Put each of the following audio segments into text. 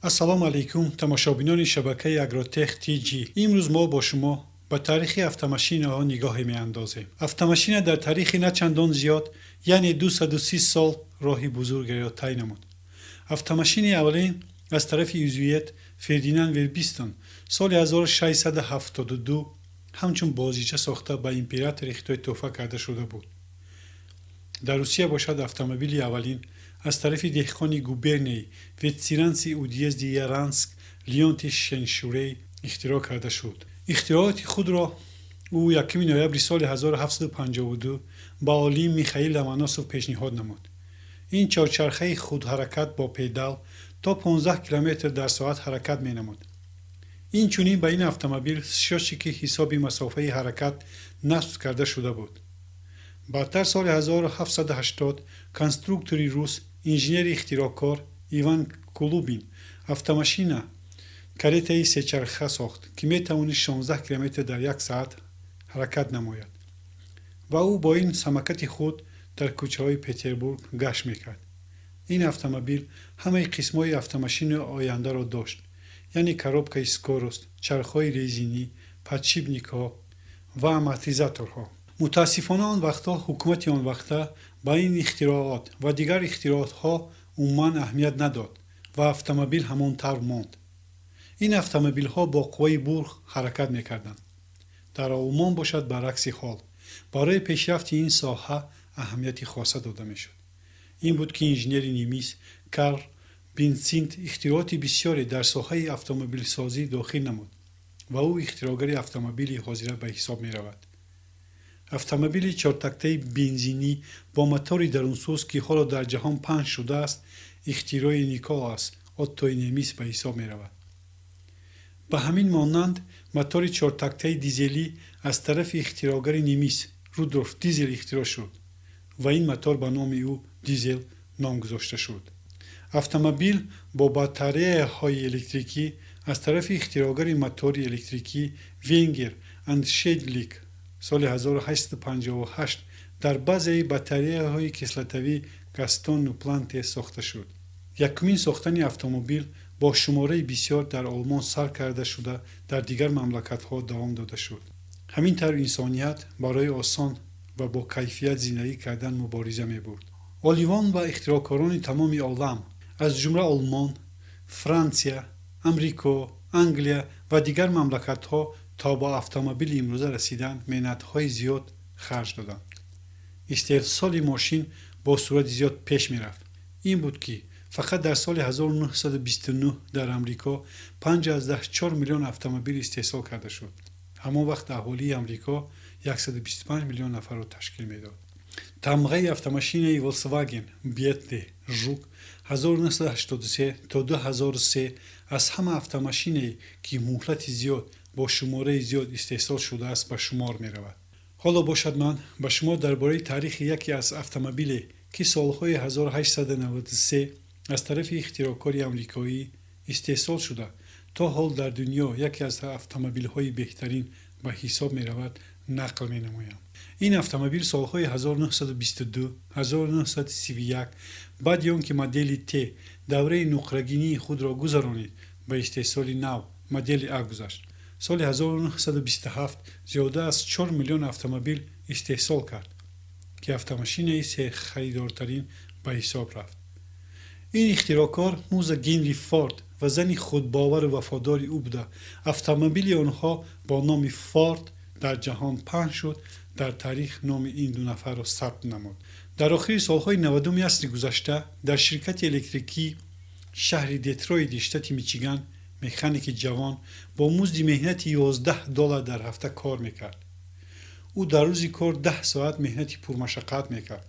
Ассалому алайкум, тамошобинони шабакаи Агротех ТЖ. Имрӯз мо бо шумо ба таърихи автомашинаҳо нигоҳе меандозем. Автомашина дар таърихи на чандон зиёд, яъне 230 сол роҳи бузургеро тай намуд. Автомашини аввалин аз тарафи ӯзует Фердинанд Вербистон соли 1672 ҳамчун бозича сохта ба императори Хитой тӯҳфа карда шуда буд. Дар Русия бошад, автомобили аввалин аз тарафи деҳқони губернияи Ветсиранси уезди Яранск Леонтий Шеншурей ихтироъ карда шуд. Ихтирооти худро ӯ 1 ноябри соли 1752 ба олим Михаил Ломоносов пешниҳод намуд. Ин чорчархаи худҳаракат бо педал то 15 километр дар соат ҳаракат менамуд. Инчунин ба ин автомобил счётчики ҳисоби масофаи ҳаракат насб карда шуда буд. Баъдтар соли 1780 конструктори рус, инженери ихтироъкор Иван Кулубин автомашина каретаи сечарха сохт, ки метавонист 16 километр дар як соат ҳаракат намояд ва ӯ бо ин самокати худ дар кӯчаҳои Петербург гашт мекард. Ин автомобил ҳамаи қисмҳои автомашини ояндаро дошт, яъне коробкаи скорость, чархҳои резинӣ, подшипникҳо ва амортизаторҳо. Мутаассифона, он вақтҳо ҳукумати он вақта ба ин ихтироот ва дигар ихтироотҳо умуман аҳамият надод ва автомобил ҳамон тавр монд. Ин автомобилҳо бо қувваи бурғ ҳаракат мекарданд. Дар Олмон бошад, баръакси ҳол, барои пешрафти ин соҳа аҳамияти хоса дода мешуд. Ин буд, ки инженери немис Карл Бинсинт ихтирооти бисёре дар соҳаи автомобилсозӣ дохил намуд ва ӯ ихтироъгари автомобили ҳозира ба ҳисоб меравад. Автомобили чортактаи бензинӣ бо мотори дарунсӯз, ки ҳоло дар ҷаҳон паҳн шудааст, ихтирои Николас Оттои немис ба ҳисоб меравад. Ба ҳамин монанд мотори чортактаи дизелӣ аз тарафи ихтироъгари немис Рудолф Дизел ихтироъ шуд ва ин мотор ба номи ӯ Дизел ном гузошта шуд. Автомобил бо батареяҳои электрикӣ аз тарафи ихтироъгари мотори электрикӣ Венгер Андшедлик соли 1858 дар базаи батареяҳои кислотавӣ Гастону Планте сохта шуд. Якумин сохтани автомобил бо шумораи бисёр дар Олмон сар карда шуда, дар дигар мамлакатҳо давом дода шуд. Ҳамин тавр инсоният барои осон ва бо кайфият зиндагӣ кардан мубориза мебурд. Олимон ва ихтироъкорони тамоми олам, аз ҷумла Олмон, Франсия, Амрико, Англия ва дигар мамлакатҳо, то ба автомобили имрӯза расидан меҳнатҳои зиёд харҷ доданд. Истеҳсоли мошин бо суръати зиёд пеш мерафт. Ин буд, ки фақат дар соли 1929 дар Амрико 5,4 миллион автомобил истеҳсол карда шуд. Ҳамон вақт аҳолии Амрико 125 миллион нафарро ташкил медод. Тамғаи автомашинаи Volkswagen Beetle Жук 1983 то 2003 аз ҳама автомашинае, ки муҳлати зиёд бо шумораи зиёд истеҳсол шудааст, ба шумор меравад. Ҳоло бошад, ман ба шумо дар бораи таърихи яке аз автомобиле, ки солҳои 1893 аз тарафи ихтироъкори амрикоӣ истеҳсол шуда, то ҳол дар дунё яке аз автомобилҳои беҳтарин ба ҳисоб меравад, нақл менамоям. Ин автомобил солҳои 1922, 1931, баъди он ки модели Т давраи нуқрагинии худро гузаронид, ба истеҳсоли нав модели А гузашт. Соли 1927 зиёда аз 4 миллион автомобил истеҳсол кард, ки автомашинаи серхаридортарин ба ҳисоб рафт. Ин ихтироъкор муза Генри Форд ва зани худбовару вафодори ӯ буда, автомобили онҳо бо номи Форд дар ҷаҳон паҳн шуд, дар таърих номи ин ду нафарро сабт намуд. Дар охири солҳои 90-уми асри гузашта дар ширкати электрикӣ шаҳри Детройти штати Мичиган механики ҷавон бо музди меҳнати 11 доллар дар ҳафта кор мекард. Ӯ дар рӯзи кор 10 соат меҳнати пурмашаққат мекард.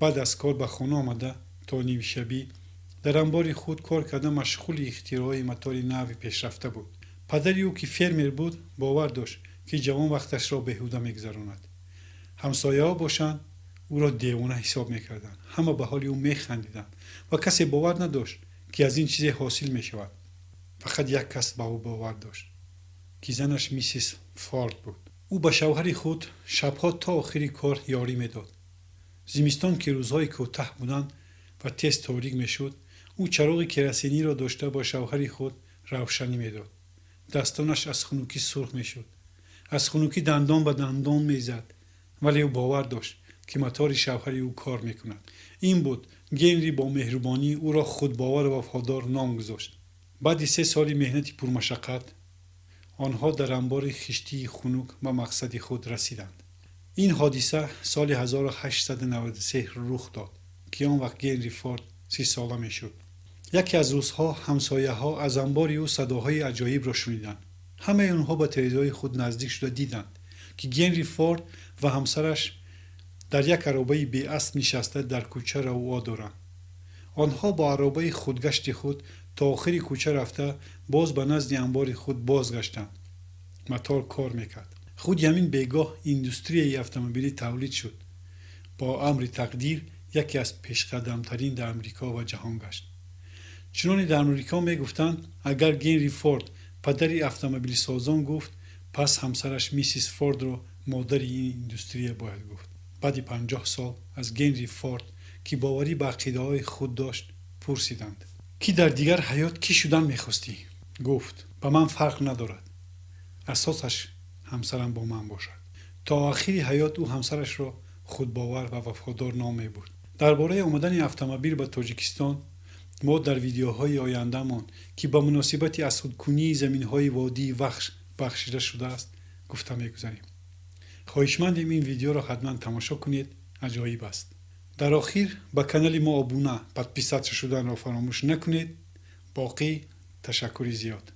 Баъд аз кор ба хона омада, то нимшабӣ дар амбори худ кор карда, машғули ихтирои мотори нави пешрафта буд. Падари ӯ, ки фермер буд, бовар дошт, ки ҷавон вақташро беҳуда мегузаронад. Ҳамсояҳо бошанд, ӯро девона ҳисоб мекарданд. Ҳама ба ҳоли ӯ механдиданд ва касе бовар надошт, ки аз ин чизе ҳосил мешавад. Фақат як кас ба ӯ бовар дошт, ки занаш миссис Форд буд. Ӯ ба шавҳари худ шабҳо то охири кор ёрӣ медод. Зимистон, ки рӯзҳои кӯтаҳ буданд ва тез торик мешуд, Ӯ чароғи керосиниро дошта ба шавҳари худ равшанӣ медод. Дастонаш аз хунукӣ сурх мешуд. Аз хунукӣ дандон ба дандон мезад, вале ӯ бовар дошт, ки мотори шавҳари ӯ кор мекунад. Ин буд, Генри бо меҳрубонӣ ӯро худбовару вафодор ном гузошт. Баъди 3 соли меҳнати пурмашаққат онҳо дар амбори хиштии хунук ба мақсади худ расиданд. Ин ҳодиса соли 1893 рух дод, ки он вақт Генри Форд 30-сола мешуд. Яке аз рӯзҳо ҳамсояҳо аз амбори ӯ садоҳои аҷоибро шуниданд. Ҳамаи онҳо ба тирезаҳои худ наздик шуда диданд, ки Генри Форд ва ҳамсараш дар як аробаи беасб нишаста дар кӯча равуо доранд. Онҳо бо аробаи худгашти худ то охири кӯча рафта, боз ба назди амбори худ бозгаштанд. Мотор кор мекард. Худи ҳамин бегоҳ индустрияи автомобилӣ тавлид шуд. Бо амри тақдир яке аз пешқадамтарин дар Амрико ва ҷаҳон гашт. Чуноне дар Амрико мегуфтанд, агар Генри Форд падари автомобилсозон гуфт, пас ҳамсараш миссис Фордро модари ин индустрия бояд гуфт. Баъди 50 сол аз Генри Форд, ки боварӣ ба ақидаҳои худ дошт, пурсиданд, ки дар дигар ҳаёт кӣ шудан мехостӣ? Гуфт: «Ба ман фарқ надорад, асосаш ҳамсарам бо ман бошад». То охири ҳаёт ӯ ҳамсарашро худбовар ва вафодор ном мебурд. Дар бораи омадани автомобил ба Тоҷикистон мо дар видеоҳои ояндамон, ки ба муносибати азхудкунии заминҳои водии Вахш бахшида шудааст, гуфта мегузарем. Хоҳишмандем, ин видеоро ҳатман тамошо кунед, аҷоиб аст. Дар охир ба канали мо обуна, подписаться шуданро фаромӯш накунед. Боқӣ ташаккури зиёд.